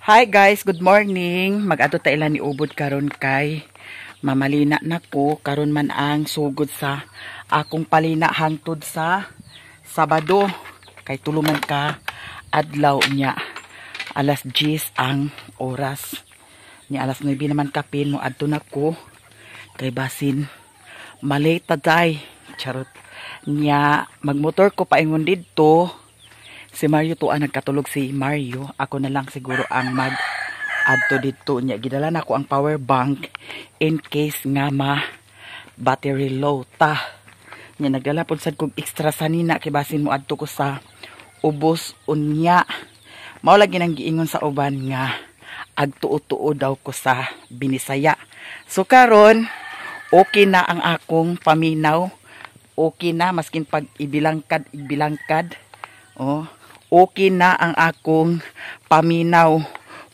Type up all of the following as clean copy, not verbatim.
Hi guys, good morning. Mag-adto ta ila ni Ubod karon kay mamalina na ko karon man ang sugod sa akong palina hangtod sa Sabado kay tulo man ka adlaw niya. Alas 10 ang oras. Ni alas 9 naman kapin mo adto na ko kay basin malate ta day. Charot. Nya magmotor ko paingon didto. Si Mario tuan nagkatulog si Mario. Ako na lang siguro ang mag adto didto niya. Gidala na ako ang power bank in case nga ma battery low ta. Nya nagdala pud sad kog extra sanina kay basin mo adto ko sa ubos unya. Mao lagi nang giingon sa uban nga agtuo-tuo daw ko sa Binisaya. So karon okay na ang akong paminaw. Okay na maskin pag ibilangkad ibilangkad. Oh, okay na ang akong paminaw.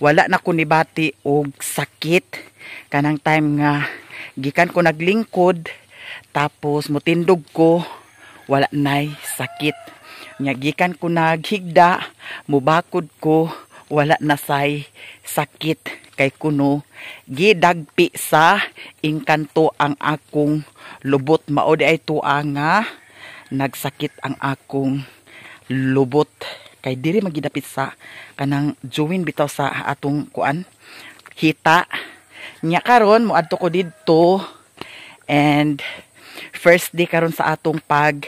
Wala na ko nibati og sakit kanang time nga gikan ko naglingkod tapos mutindog ko wala nay sakit. Nya gikan ko naghigda mubakod ko wala na say sakit kay kuno gidagpi sa engkanto ang akong lubot. Mao di ay tuwa nga nagsakit ang akong lubot kay diri magidapit sa kanang join bitaw sa atong kuan hita. Nya karon moadto ko didto and first day karon sa atong pag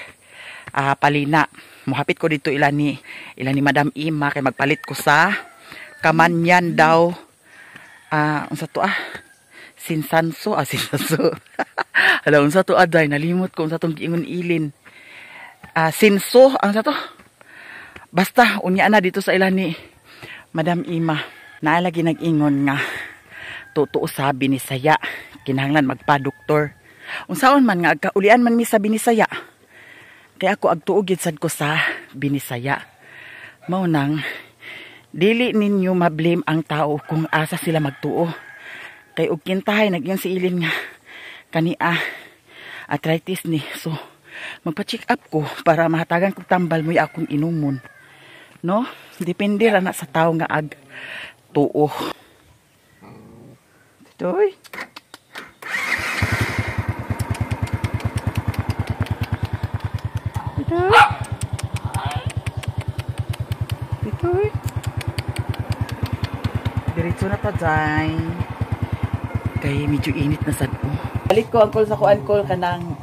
palina. Mohapit ko didto ila ni Madam Ima kay magpalit ko sa kamanyan daw. Unsa to sinsanso sinsanso. Hala unsa to aday nalimot ko unsa tong giingon ilin. Sinso ang sa to. Basta unya na dito sa ila ni Madam Ima. Naa lagi nag-ingon nga totoo sa Binisaya kinahanglan magpa-doktor. Unsaon man nga agkaulian man mi sa Binisaya. Kaya ako agtuo gid sad ko sa Binisaya. Mao nang dili ninyo ma-blame ang tao kung asa sila magtuo. Kay og kintahay nag-ingon si ilin nga kani arthritis ni. So magpa-check up ko para mahatagan kog tambal mo'y akong inumon. No? Depende ra na sa tao nga ag tuo. Toy. Toy. Toy. Diretso na ta day. Kay medyo init na sad ko. Balik ko angkol sa kuan kol kanang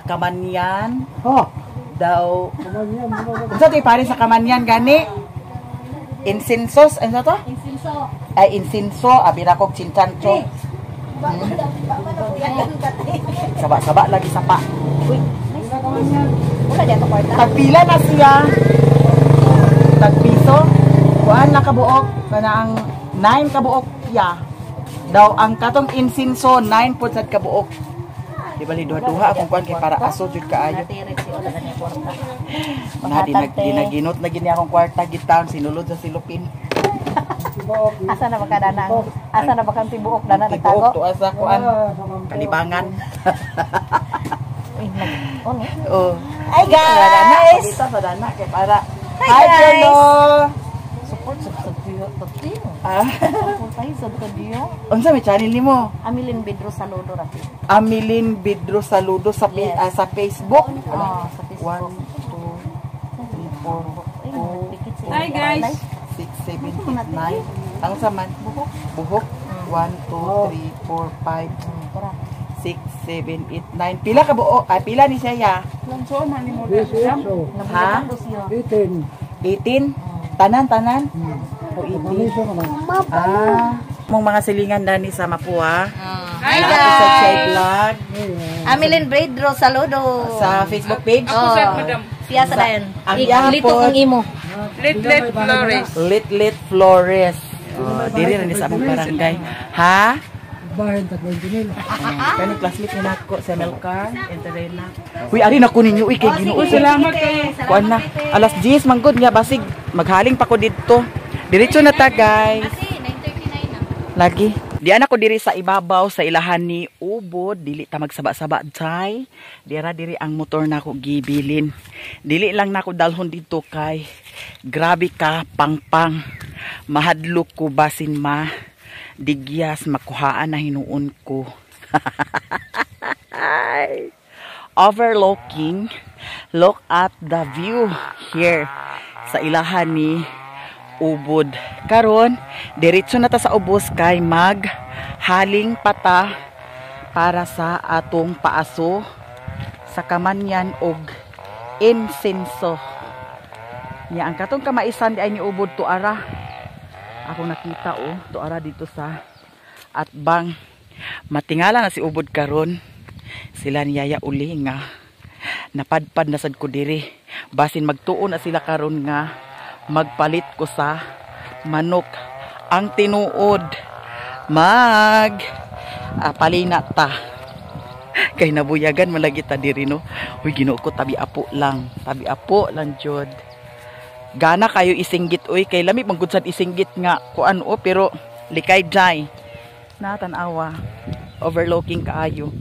kamanyan. Oh. Daw. Kamanyan. Unsa to pare sa kamanyan gani? Insensos, ano to? Insenso. Ay insenso, abi ra kog chinchancho. Saba-saba lagi sapa. Uy, wala dito kwarta. Tagpila na siya. Tagpiso. Kuan na kabuok kana ang 9 kabuok ya. Daw ang katong insenso 9 pud sad kabuok. Di bali duha-duha akong kuan kay para aso jud kaayo. Na dinaginot na gini akong kwarta gitaon sinulod sa silupin. Asa na ba ka dana? Asa na ba kang tibuok dana Tibuok nagtago? tuwa sa kuan kalibangan. Oh. Hi guys. Dito sa dana kay para. Hi, guys. Cholo. Support sa sa ting. Support tayo sa kadiyo. Unsa may channel nimo? Amilin Bedro Saludo ra. Amilin Bedro Saludo sa Yes. sa Facebook. Oh, sa Facebook. 1 2 3 4 5 Hi guys. 6 7 8 9. Ang saman Buhok. Buhok. 1 2 3 4 5 Tara. 6 7 8 9. Pila ka buo? Ay pila ni siya ya? Ha? 18. 18? Tanan-tanan? O 18? Mong mga silingan dani sa Mapua. Hi Sa Chay guys. Vlog. Amilin Bedro Saludo. Sa Facebook page. Oh. Siya sa dayon. Ang iya Lito po. ang imo. Litlit Flores. Litlit Flores. Oh, diri ra ni sa among barangay. Ha? Bahin tag 20 mil. Kani classmate ni nako sa Melcar, Enterena. Uy, ari na ko ninyo uy kay Ginoo. Salamat kayo. Kuan na. Alas 10 manggod nga basig maghaling pa ko didto. Diretso na ta, guys. Kasi 9:39 na. Lagi. Diyan ako diri sa ibabaw sa ilahan ni Ubod, dili ta magsaba-saba jay. Dira diri ang motor nako gibilin. Dili lang nako dalhon dito kay grabe ka pangpang. Mahadlok ko basin ma digyas makuhaan na hinuon ko. Ay. Overlooking, look at the view here sa ilahan ni Ubod. Karon, diretso na ta sa ubos kay mag haling pata para sa atong paaso sa kamanyan og insenso. Nya ang katong kamaisan di ay ni Ubod tuara. Ako nakita oh, tuara dito sa atbang. Matingala na si Ubod karon. Sila ni Yaya uli nga napadpad na sad ko diri. Basin magtuo na sila karon nga magpalit ko sa manok. Ang tinuod mag palina ta. Kay nabuyagan man lagi ta diri no. Uy, Ginoo ko, tabi apo lang. Tabi apo lang jud. Gana kayo isinggit uy kay lami man gud sad isinggit nga kuan o, pero likay jay. Na tan-awa. Overlooking kaayo.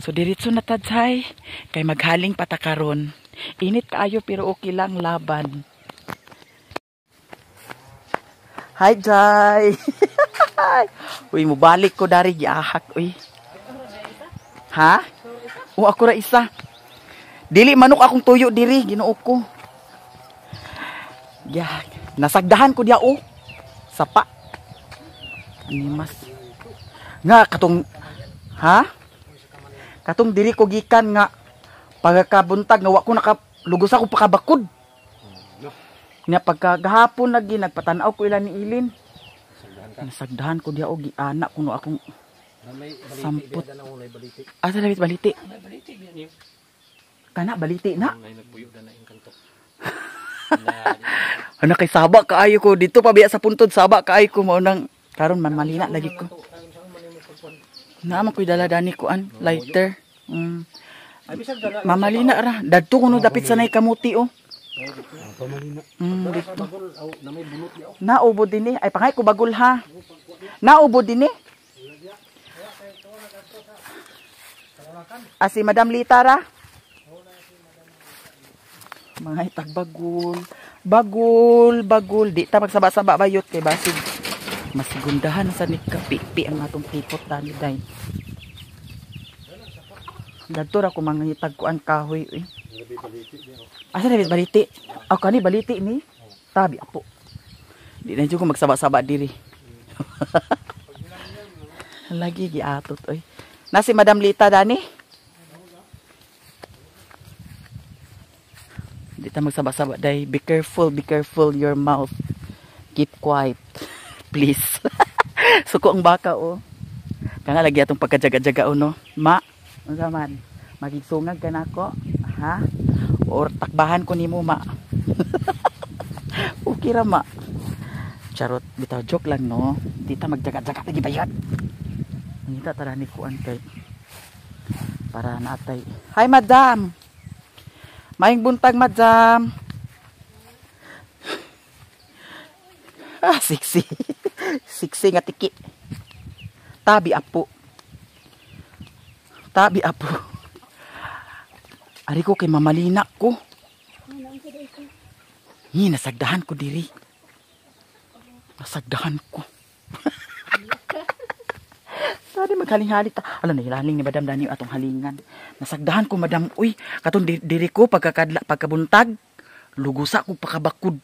So diretso na ta jay kay maghaling pa ta karon. Init kaayo pero okay lang laban. Hi Jai. Uy, mubalik ko dari giahak uy. Ha? O ako ra isa. Dili manok akong tuyo diri, Ginoo ko. Ya, nasagdahan ko diya oh. Sapa. Animas. Nga katong ha? Katong diri ko gikan nga pagkabuntag nga wa ko nakalugos ako pakabakod. Nya pagkagahapon lagi nagpatan-aw ko ila ni Ilin. Nasagdahan ko diya og giana kuno akong sampot. Asa na baliti? Kana baliti na. Ana kay saba kaayo ko dito pa biya sa puntod, saba kaayo ko mao nang karon man malina lagi ko. Naa man koy dala dani kuan lighter. Mamalina ra dadto kuno dapit sa nay kamuti oh. Dito. Naubo din eh. Ay pangay ko bagul ha. Naubo din eh. Ah, si Madam Lita ra. Mga itag bagul. Bagul, bagul. Di ta magsaba-saba bayot kay basig. Masigundahan sa nikapipi ang atong tipot tani day. Dadto ra ko mangitag kuan kahoy eh. Asa na baliti? Aw kani baliti ni. Tabi apo. Di na jud ko magsaba-saba diri. Lagi giatot oy. Na si Madam Lita dani? Di ta magsaba-saba day. Be careful your mouth. Keep quiet. Please. Suko ang baka oh. Kana lagi atong pagkajaga-jaga oh, no. Ma, unsa man? Magigsungag ka nako, ha? Or takbahan ko nimo ma. Okay ra ma. Charot, bitaw joke lang no. Di ta magjaga-jaga lagi bayad. Nangita tara ni kuan kay para natay. Hi madam. Maayong buntag madam. Ah, sexy. Sexy nga tiki. Tabi apo. Tabi apo. Ari ko kay mamalina ko. Ni nasagdahan ko diri. Nasagdahan ko. Sari maghaling-halik ta. Ala nahilaling ni Madam Dani atong halingan. Nasagdahan ko madam. Uy, katong diri ko pagkakadla pagkabuntag. Lugusa ko pakabakod.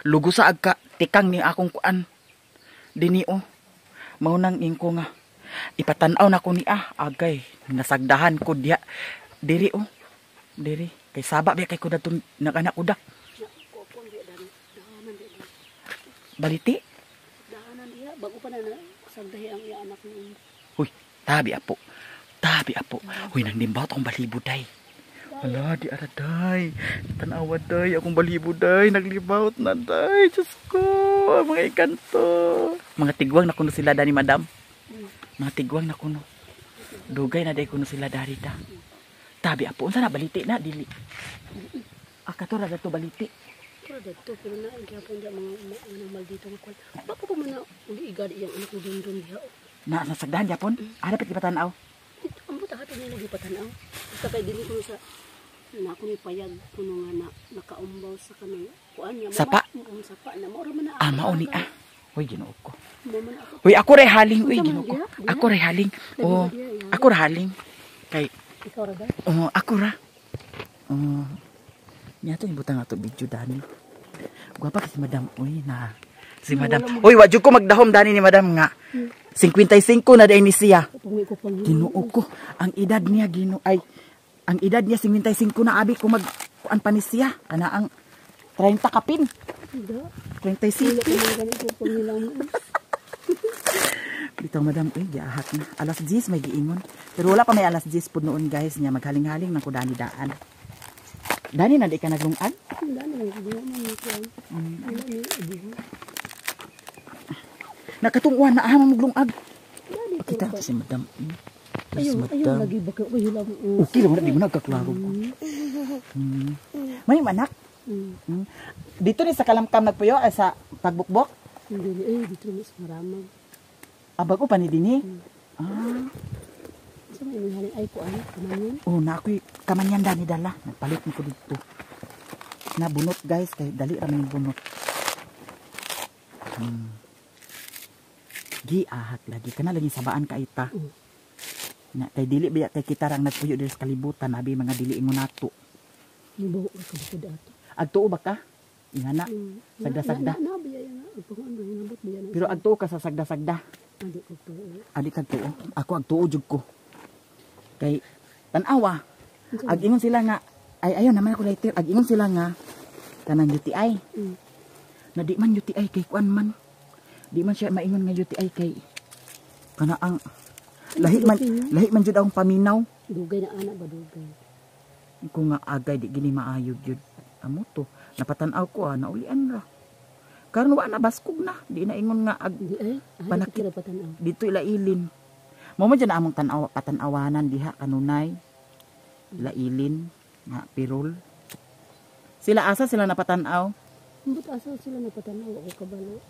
Lugusa agka tikang ni akong kuan. Dini oh. Mao nang ingko nga ipatan-aw na ko niya. Agay, nasagdahan ko diha. Diri oh. Diri kay saba biya kay ko dadto naganak ko da. Baliti? Daanan diha bago pa na sagdahi ang iya anak ni. Uy, tabi apo. Tabi apo. Uy, nanglimbaw akong balibo day. Ala, di ara day. Tanawa day, akong balibo day. Naglibawt na day. Diyos ko, mga ikanto. Mga tigwang na kuno sila dani madam. Mga tigwang na kuno. Dugay na day kuno sila dari ta. Tabi apo, unsa na baliti na dili. Ah, kato ra dato baliti. Ato ra dito pero na gyapon diya mga anang maldito nga kuan. Bako pa man na uli igad iyang anak ni Dundun diha. Na nasagdahan gyapon. Ah, dapat gipatan-aw. Dito ang buta ato nila gipatan-aw. Basta kay dili kuno sa na ako ni payag kuno nga na nakaumbaw sa kanang kuan niya. Sapa? Sapa na mao ra man na. Ah, mao ni ah. Uy, Ginoo ko. Mao man ako. Uy, ako ray haling. Uy, Unsa man Ginoo ko. diha? Diha? Ako ray haling. Oh, Diha, diha. ako ra haling. Kay Ikaw ra ba? oh, ako ra. Oh. Niya to ibutang ato video dani. Gwapa kasi madam uy na. Si madam. Uy, wa jud ko magdahom dani ni madam nga. 55 na day ni siya. Tungi ko pang Ginoo ko. Ang edad niya Ginoo ay ang edad niya 55 na abi ko mag kuan pa ni siya kana ang 30 kapin. Da. 35. Wala ko man gani ko pangilang. Dito madam, uy, giahak na. Alas 10 may giingon. Pero wala pa may alas 10 pud noon guys niya maghaling-haling nang kudani daan. Dani na di ka naglungag? Wala na lang ko man ni kuan. Wala ni abuhan. Nakatunguan na ah maglungag. Dani ko. Pakita si madam. Si Ayaw, ayaw madam. lagi ba kayo lang. Okay lang di mo nagkaklaro ko. May manak. Dito ni sa kalamkam nagpuyo ay sa pagbukbok. Hindi ni eh dito na sa maramag. Ah, bago pa ni dinhi. Ah, Sa may imong haling ay kuan kamanyan. oh na ako'y kamanyan dani dala. Nagpalit mo ko dito. Nabunot guys kay dali ra man yung bunot. Giahak lagi kana lagi sabaan ka ita. Na kay dili biya kay kita rang nagpuyo diri sa kalibutan abi mga dili ingon nato. Nibaho ka kabukod ato. Agtuo ba ka? Ingana. Sagda-sagda. Na, na, na, biya nga. Ang panguan ba hinabot biya na. Pero agtuo ka sa sagda-sagda. Andi ko to. Adi kag tuo. Ako agtuo jud ko. Kay tan-awa. Ag ingon sila nga ay ayo naman ako later. Ag ingon sila nga kanang UTI. Na di man UTI kay kuan man. Di man siya maingon nga UTI kay kana ang lahi man jud ang paminaw. Dugay na anak ba dugay. Ko nga agay di gini maayo jud. Amo to. Napatan-aw ko ah, naulian ra. Karon wa na baskog na, di na ingon nga ag Hindi ay. Panakit. Panakit patan-aw. Dito ilailin. Mo man dyan among tanaw patanawanan diha kanunay. Ilailin nga pirol. Sila asa sila napatanaw? Ambot asa sila napatan-aw ako kabalo.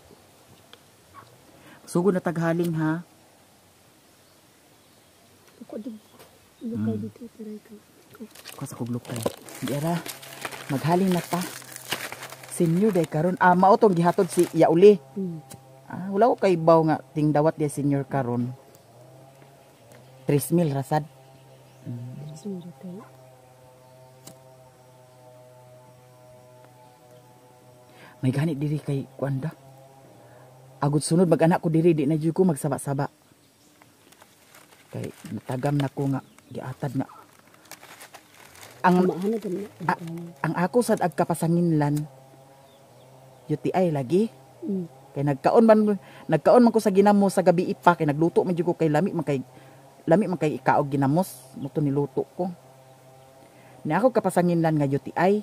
Sugod na taghaling ha. Ako di lukay dito taray ka. Ko sa kuglukay. Di ara maghaling na ta. Senior day karon. Ah, mao tong gihatod si Yauli. Ah, wala ko kay baw nga tingdawat di senior karon. 3,000 rasad. Senior kay. May gani diri kay kuan da. Agud sunod mag-anak ko diri di na jud ko magsaba-saba. Kay natagam na ko nga giatad nga. Ang ang ako sad ag kapasanginlan UTI lagi. Kay nagkaon man ko sa ginamos sa gabi ipa kay nagluto man jud ko kay lami man kay ikaog ginamos mo to niluto ko. Ni ako kapasanginlan nga UTI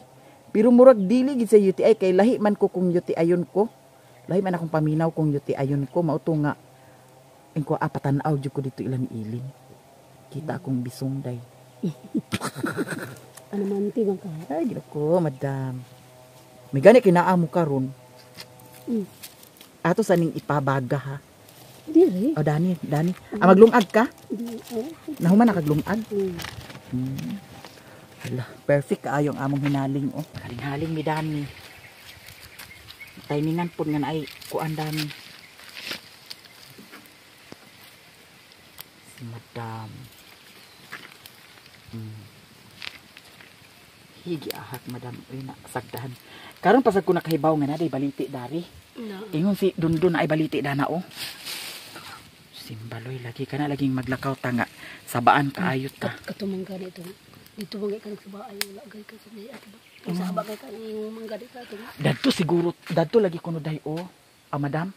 pero murag dili gid sa UTI kay lahi man ko kung UTI yon ko. Lahi man akong paminaw kung UTI yon ko mao to nga ingko patan-aw jud ko dito ilan ilin. Kita akong bisong day. Ano man ti bang ka? Ay gid ko madam. May gani kinaamo karon. Ato sa ning ipabaga ha. Dili. O dani, dani. Ah, maglungag ka? Di. Oh. Nahuman nakaglungag? Hala, perfect kaayo ang among hinaling oh. Haling-haling mi dani. Timingan pud nga naay kuan dani. Si madam. Higi ahak madam uy na sagdahan. Karon pasag ko nakahibaw nga na day baliti dari. Na. Ingon si Dundun ay baliti dana oh. Simbaloy lagi kana laging maglakaw ta nga sabaan kaayot ta. Katumangga na ito. Dito bangay ka nagsaba ay wala gay ka sa may ato ba. Kung sa abagay ka yung mangga di ka ito. Dadto siguro dadto lagi kuno day oh. Ah madam.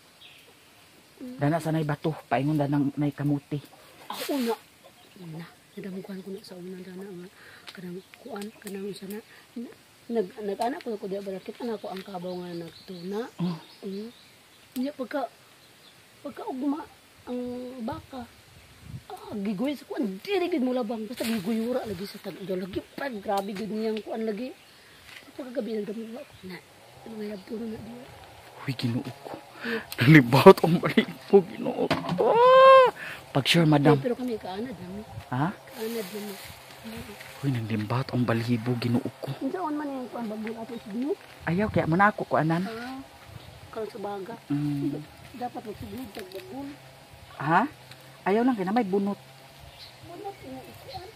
Dana sa nay bato paingon danang nay kamuti. Ako una. Una. Nadamkuhan ko na sa una dana nga kanang kuan kanang sana nag-anak ko diya balakit anak ko ang kabaw nga nagtuna. Oh. Niya pagka ugma ang baka giguy sa kuan dili gid mo labang basta giguyura lagi sa tag lagi pa grabe gid niyang kuan lagi. Pagkagabi nagdamo ko na. Mga yabturo na diya. Uy, Ginoo ko. Nalibot ang balibo, Ginoo ko. Pag sure, madam. Pero kami kaanad namin. Ha? Kaanad namin. Uy, nanlimbat ang balibo, Ginoo ko. Unsaon man yung kuan bagol ato sa gnog? Ayaw, kaya mo na ako kuanan. Ah, karon sa baga. Dapat magsugnod tag bagol. Ha? Ayaw lang, kaya na may bunot. Bunot ina ikuan.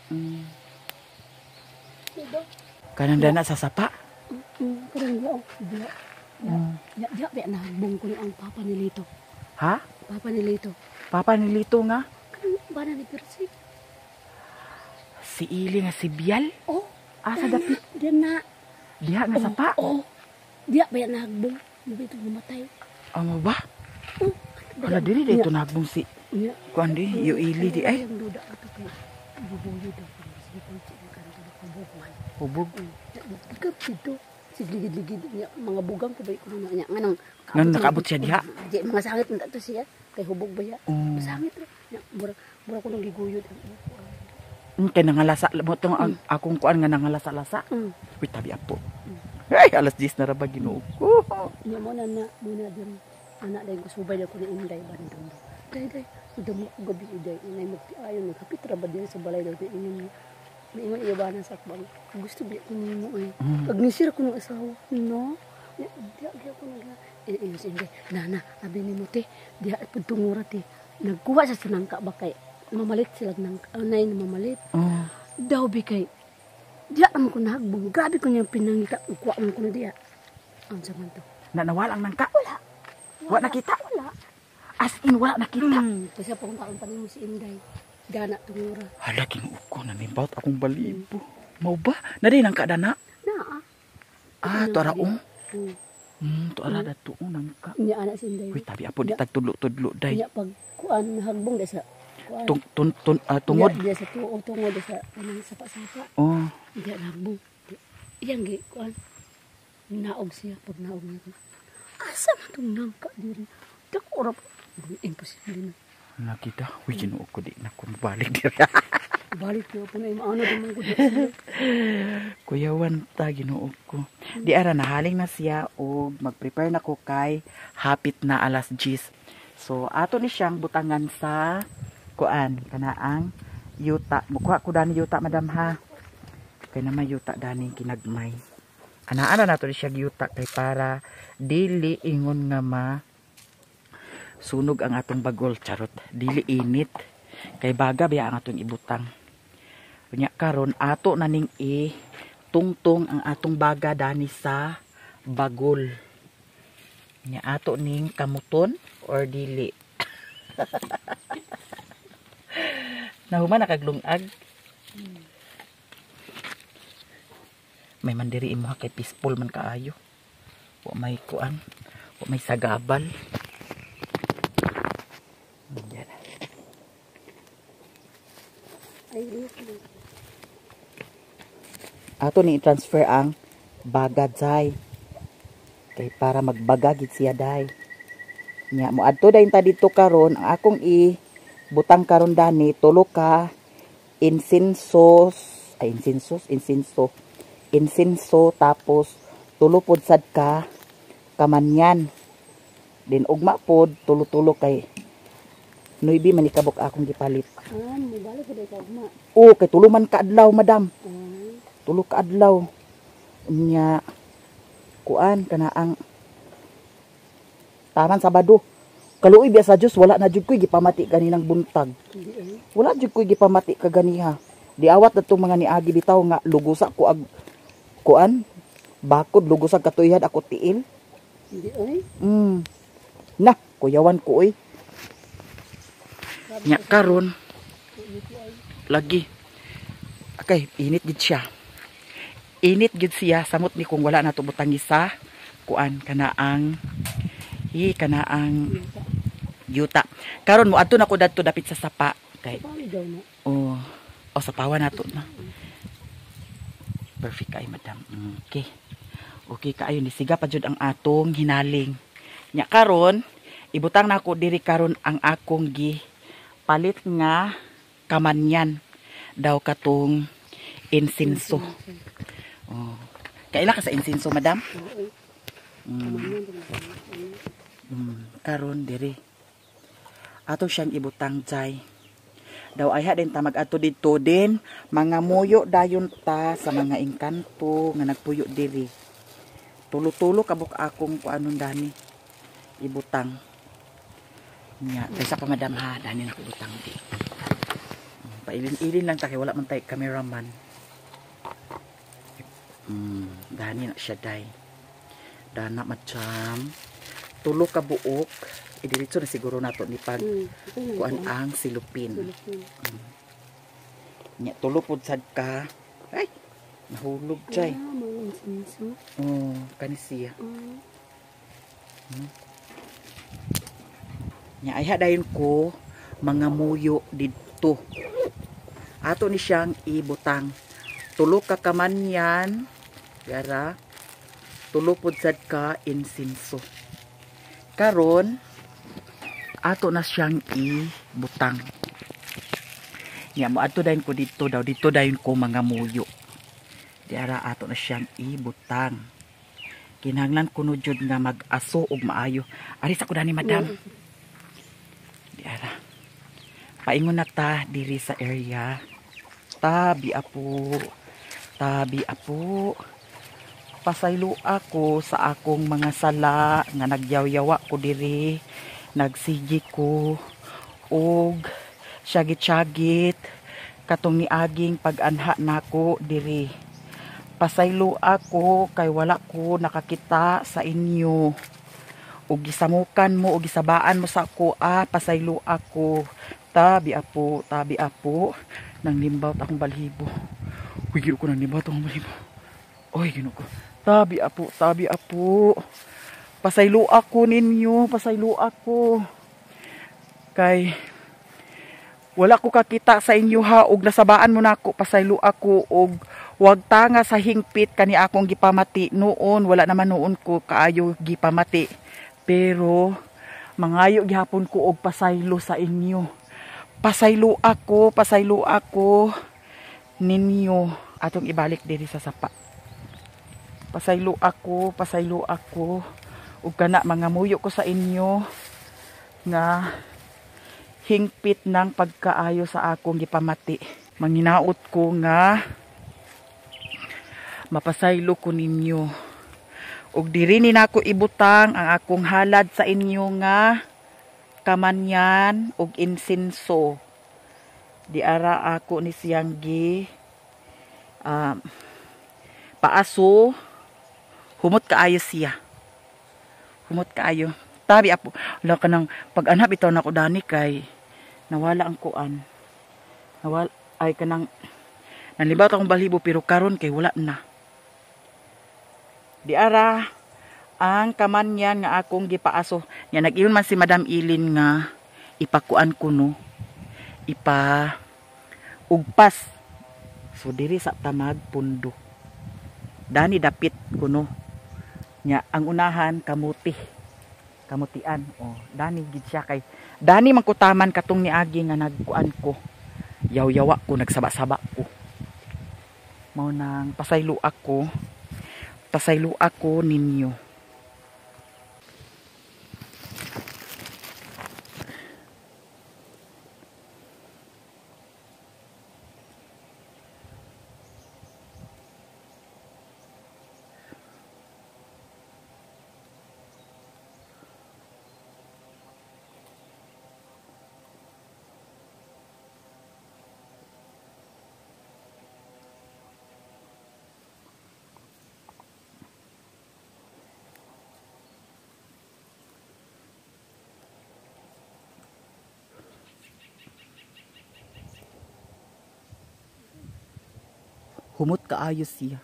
Diba? Kanang dana sa sapa? Karon diya, oh, diya. Diya, diya, diya, nahagbong ko ang papa ni Lito. Ha? Papa ni Lito. Papa ni Lito nga? Kanang bana ni Percy. Si Ili nga si Bial? Oh, Asa dapit? Diya na. Diha nga sapa? Oh, diya ba yan nahagbong? Diba ito mamatay? Amo ba? Oh, Wala diri dito nahagbong si Niya. kuan di, yo Ili di ay. Ang duda ato kay bubuyo daw kung mas gipunti ang kanto na kubuhan. Hubog. Gigap dito. Sigligid-ligid niya mga bugang ko ba ko na niya nganang Ngan nakaabot siya diha? Di mga sangit na to siya kay hubog ba ya. Oh. Sangit ra. Nya mura mura ko nang giguyod ang upo. Kay nangalasa mo tong ang akong kuan nga nangalasa-lasa. Uy, tabi apo. Ay, alas 10 na ra ba, Ginoo ko. Nya mo na na muna diri anak dai ko subay na ko ni Inday ba ni Dundo. Day day damo ko gabi iday inay magpiayon nagkapit ra ba diri sa balay daw ni ingon. Niingon iya ba na sa akbang. Gusto ba ko nimo ay. Pag nisira ko ng asawa, no. Di di ako nag ingon si Inday. Nana, abi nimo te, diha pud tungura te. Nagkuha sa sinangka ba kay mamalit sila nang anay na mamalit. Oh. Daw bi kay diha man ko nahagbong. Grabe ko niya pinangita. Kuha man ko na diha. Ang sa man to. Na nawala ang nangka. Wala. Wa nakita? Wala. As in wala nakita. Kasi pa kung kaon pa nimo si Inday. Gana tungura. Hala, Ginoo ko, nanimbaut akong balibo. Mao ba? Na di nangka dana? Naa. Ah, to ara oh. To ara dato oh, nangka. Nya anak si Inday. Uy, tabi apo di tagtudlo-tudlo day. Nya pag kuan nahagbong da sa kuan. Tung tun tun tungod. Diya sa tuo tungod da sa kanang sapa-sapa. Oh. Diya nahagbong. Iyang gi kuan. Naog siya pag naog niya. Asa man tong nangka diri? Dako ra. Imposible na. Nakita, uy, Ginoo ko, di na ko mabalik diri. Balik na po na maano di man ko. Kuyawan ta, Ginoo ko. Di ara nahaling na siya og mag-prepare na ko kay hapit na alas 10. So ato ni siyang butangan sa kuan kanaang yuta. Mukuha ko dani yuta, madam ha. Kay na may yuta dani kinagmay. Ana-ana nato ni siya yuta kay para dili ingon nga ma sunog ang atong bagol, charot. Dili init kay baga biya ang atong ibutang. Unya karon ato na ning i tungtong ang atong baga dani sa bagol. Nya ato ning kamuton or dili. Nahuman nakaglungag. May mandiri imo ha kay peaceful man kaayo. Wa may kuan, wa may sagabal. Yan. Ato ni i-transfer ang baga day. Kay para magbaga gid siya day. Nya moadto dayon ta didto karon ang akong i butang karon dani tulo ka insensos, ay insensos, insenso. Insenso tapos tulo pod sad ka kamanyan. Din ugma pod tulo-tulo kay 9 man ikabok akong gipalit. Ah, mobalik ko ka ugma. Oh, kay tulo man ka adlaw, madam. Tulo ka adlaw. Nya kuan kana ang taman Sabado. Kaluoy biya sa Dios, wala na jud koy gipamati ganinang buntag. Wala jud koy gipamati kaganiha. Diawat datong mga niagi bitaw nga lugusa ko ag kuan bakod lugusag katuyad ako tiil. Di oy. Na, kuyawan ko oy. Nya karon lagi. Okay, init gid siya. Init gid siya samot ni kung wala na tubutang isa kuan kana ang yuta. Karon mo adto na ko dadto dapit sa sapa kay. Oh, oh sapawan nato na. Perfect kay madam. Okay. Okay kaayo ni siga pa jud ang atong hinaling. Nya karon ibutang nako diri karon ang akong gi palit nga kamanyan daw katong insinso. Oh. Kaila ka sa insinso, madam? Karon diri. Ato siyang ibutang jay. Daw ayha din ta mag-adto didto din mga muyo dayon ta sa mga engkanto nga nagpuyo diri. Tulo-tulo kabuk akong kuanon dani ibutang. Nya, kaysa pa madam ha, dani na ibutang di. Pailin-ilin lang ta kay wala man tay cameraman. Dani na siya day. Dana madam. Tulo ka buok. Idiretso na siguro nato ni pag kuan ang silupin. Nya tulo pud sad ka. Ay, nahulog jay. Oh, kani siya. Nya ayha dayon ko mga muyo didto. Ato ni siyang ibutang. Tulo ka kamanyan, gara. Tulo pud sad ka insinso. Karon ato na siyang ibutang. Nya mo adto dayon ko didto daw, didto dayon ko mga muyo. Diara ato na siyang ibutang. Kinahanglan kuno jud nga mag-aso og maayo. Ari sa ko dani madam. Diara. Paingon na ta diri sa area. Tabi apo. Tabi apo. Pasaylo ako sa akong mga sala nga nagyawyawa ko diri. Nagsigi ko og syagit-syagit katong niaging pag-anha nako diri. Pasaylo ako kay wala ko nakakita sa inyo. Og gisamukan mo og gisabaan mo sa ako, pasaylo ako. Tabi apo, tabi apo. Nang limbaw akong balhibo. Uy, ginoo ko, nang limbaw akong balhibo. Oy, ginoo ko. Tabi apo, tabi apo. Pasaylo ako ninyo, pasaylo ako. Kay wala ko kakita sa inyo ha, og nasabaan mo nako, pasaylo ako og wag tanga sa hingpit kani akong gipamati noon, wala naman noon ko kaayo gipamati. Pero mangayo gihapon ko og pasaylo sa inyo. Pasaylo ako ninyo. Atong ibalik diri sa sapa. Pasaylo ako, pasaylo ako. Ug kana mga muyo ko sa inyo nga hingpit ng pagkaayo sa akong gipamati. Manginaot ko nga mapasaylo ko ninyo. Ug diri ni nako ibutang ang akong halad sa inyo nga kamanyan ug insinso. Diara ako ni siyang gi paaso. Humot kaayo siya. Humot kaayo. Tabi apo. Wala ka nang pag-anhap itaw na ko dani kay nawala ang kuan. Nawala ay kanang nanlibat akong balhibo pero karon kay wala na. Diara ang kamanyan nga akong gipaaso. Nya nag-iyon man si Madam Ilin nga ipakuan ko no. Ipa ugpas. So diri sa tamag pundo. Dani dapit kuno. Nya ang unahan kamuti. Kamutian. Oh, dani gid siya kay dani mangkutaman katong niagi nga nagkuan ko. Yaw-yawa ko, nagsaba-saba ko. Mao nang pasaylo ako. Pasaylo ako ninyo. Humot kaayo siya.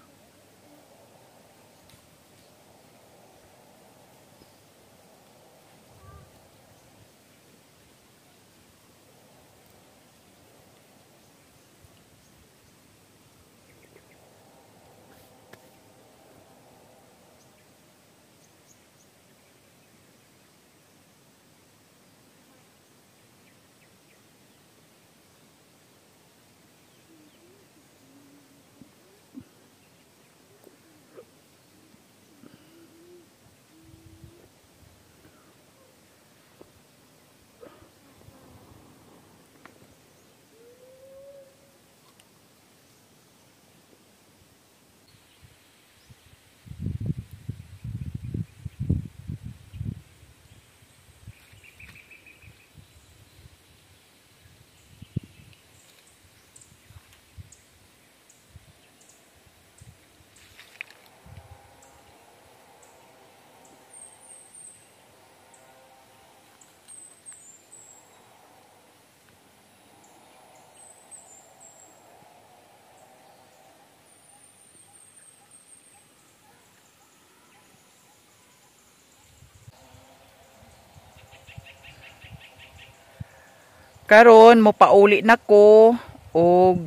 Karon mo pauli na ko og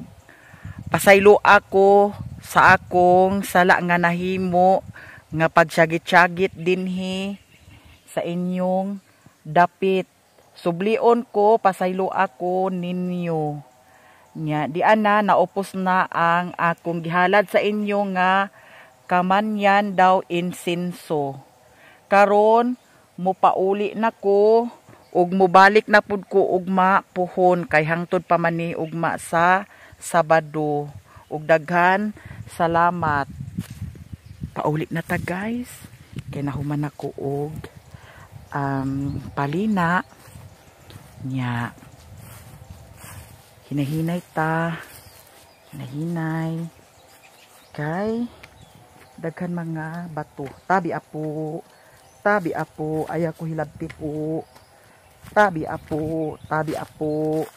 pasaylo ako sa akong sala nga nahimo nga pagsyagit-syagit dinhi sa inyong dapit. Sublion ko, pasaylo ako ninyo. Nya di ana naupos na ang akong gihalad sa inyo nga kamanyan daw insenso. Karon mopauli na ko ug mobalik na pud ko ugma puhon kay hangtod pa man ni ugma sa Sabado. Ug daghan salamat. Pauli na ta, guys. Kay nahuman ako og palina. Nya hinahinay ta, hinahinay kay daghan mga bato. Tabi apo, tabi apo, ayaw ko hilabti po. Tabi apo, tabi apo,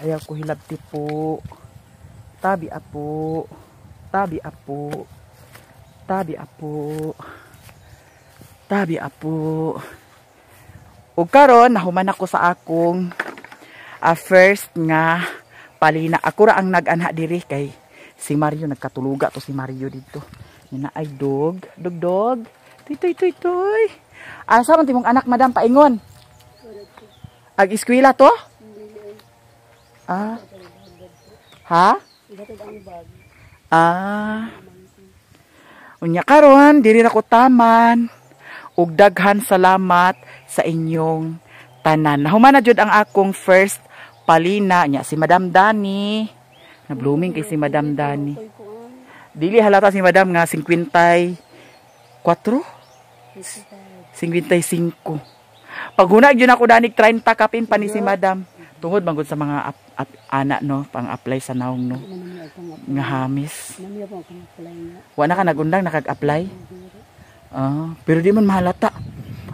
ayaw ko hilabti po. Tabi apo, tabi apo, tabi apo, tabi apo. Ug karon nahuman ako sa akong first nga palina. Ako ra ang nag-anha diri kay si Mario nagkatuluga to, si Mario dito. Nina ay dog, dog dog. Tuy tuy tuy tuy. Asa man timong anak, madam, paingon? Ag eskwela to? Ah. Ha? Ah. Unya karon diri ra ko taman. Ug daghan salamat sa inyong tanan. Nahuman na jud ang akong first palina nya si Madam Dani. Na blooming kay si Madam Dani. Dili halata si Madam nga 54, 55. Paghuna gyud ako danig 30 kapin pa ni si Madam. Tungod man gud sa mga ana no, pang-apply sa naong no. Nga hamis. Wa na ka nagundang nakag-apply? Ah, pero di man mahalata.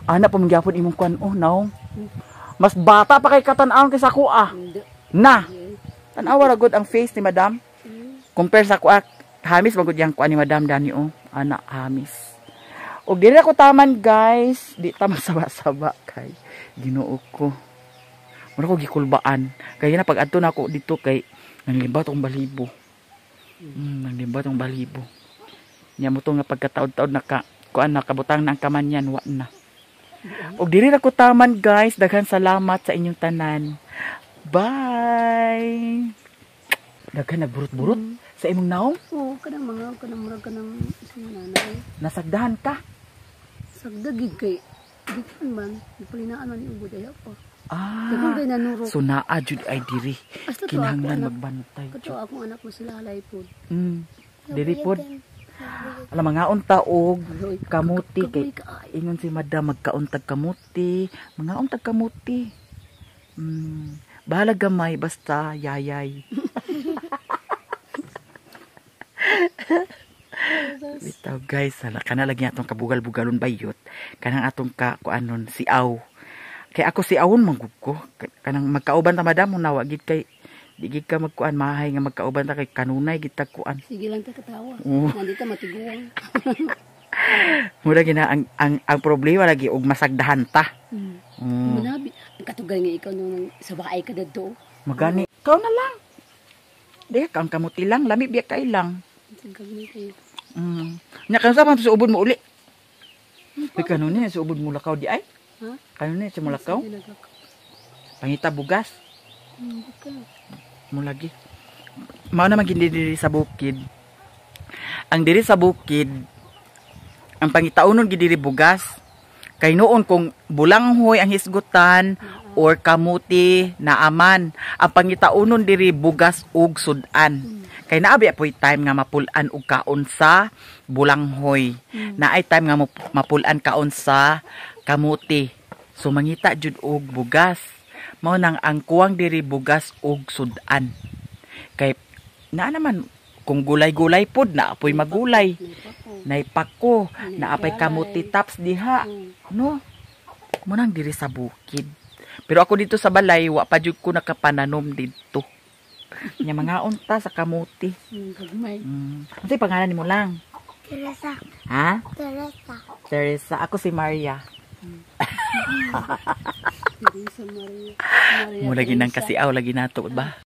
Ana pa man gyapon imong kuan oh naong. Mas bata pa kay katan-awon kaysa ako ah. Na. Tan-awa ra gud ang face ni Madam. Compare sa ako ah, hamis man gud yang kuan ni Madam Dani oh. Ana hamis. Og dili ako taman, guys, di ta masaba-saba kay Ginoo ko. Mura ko gikulbaan. Kaya na pag adto na ako dito kay nanglimbat akong balibo. Nanglimbat akong balibo. Nya mo to nga pagkataod-taod naka kuan nakabutang na ang kamanyan, wa na. Og diri ra ko taman, guys, daghan salamat sa inyong tanan. Bye. Daghan nagburot-burot sa imong naong. Oo, kanang mga kanang murag kanang isang nanay. Nasagdahan ka. Sagdagig kay gikan man, ipalinaan man ni ubod ayaw pa. Ah. Daghan kay nanuro. So naa jud ay diri. Hasta to ako Kinahanglan anak. magbantay. Kato akong anak mo sila halay pod. Diri pod. Alam mga unta og Aloy, kamuti kay kapoy ka ay. ingon si Madam magkauntag kamuti, mga untag kamuti. Bahala gamay basta yayay. Bitaw guys, hala kana lagi atong kabugal-bugalon bayot. Kanang atong ka kuanon si Aw. Kay ako si Awon manggug ko. Kanang magkauban ta madam hunawa gid kay di gid ka magkuan mahay nga magkauban ta kay kanunay gid ta kuan. Sige lang ta katawa. Oo. Nandito matiguang. Mura gina ang problema lagi og masagdahan ta. Manabi. Ang katugay nga ikaw nung sa baay ka dadto. Magani. Ikaw na lang. Di ka ang kamuti lang, lami biya kay lang. Ang kagni kayo. Nya kansa man sa ubod mo uli. Di kanunay sa ubod mo lakaw di ay. Ha? Kanunay sa mulakaw. Sige, naglakaw. Pangita bugas. Buka. Mo lagi. Mao naman gid diri sa bukid. Ang diri sa bukid, ang pangitaunon gid diri bugas. Kay noon kung bulanghoy ang hisgutan or kamuti naaman, ang pangitaunon diri bugas ug sudan. Kay naabi apoy time nga mapul-an og kaon sa bulanghoy. Naay time nga mapul-an kaon sa kamuti. So mangita jud og bugas. Mao nang ang kuwang diri bugas ug sudan. Kay naa naman kung gulay-gulay pod na apoy magulay. Naipako, naapay kamuti tops diha. No. Mo nang diri sa bukid. Pero ako dito sa balay wa pa jud ko nakapananom didto. Nya mga unta sa kamuti. Gagmay. Unsay pangalan nimo lang? Teresa. Ha? Teresa. Teresa. Ako si Maria. Teresa Maria. Maria Mo lagi nang Teresa. kasiaw lagi nato ba?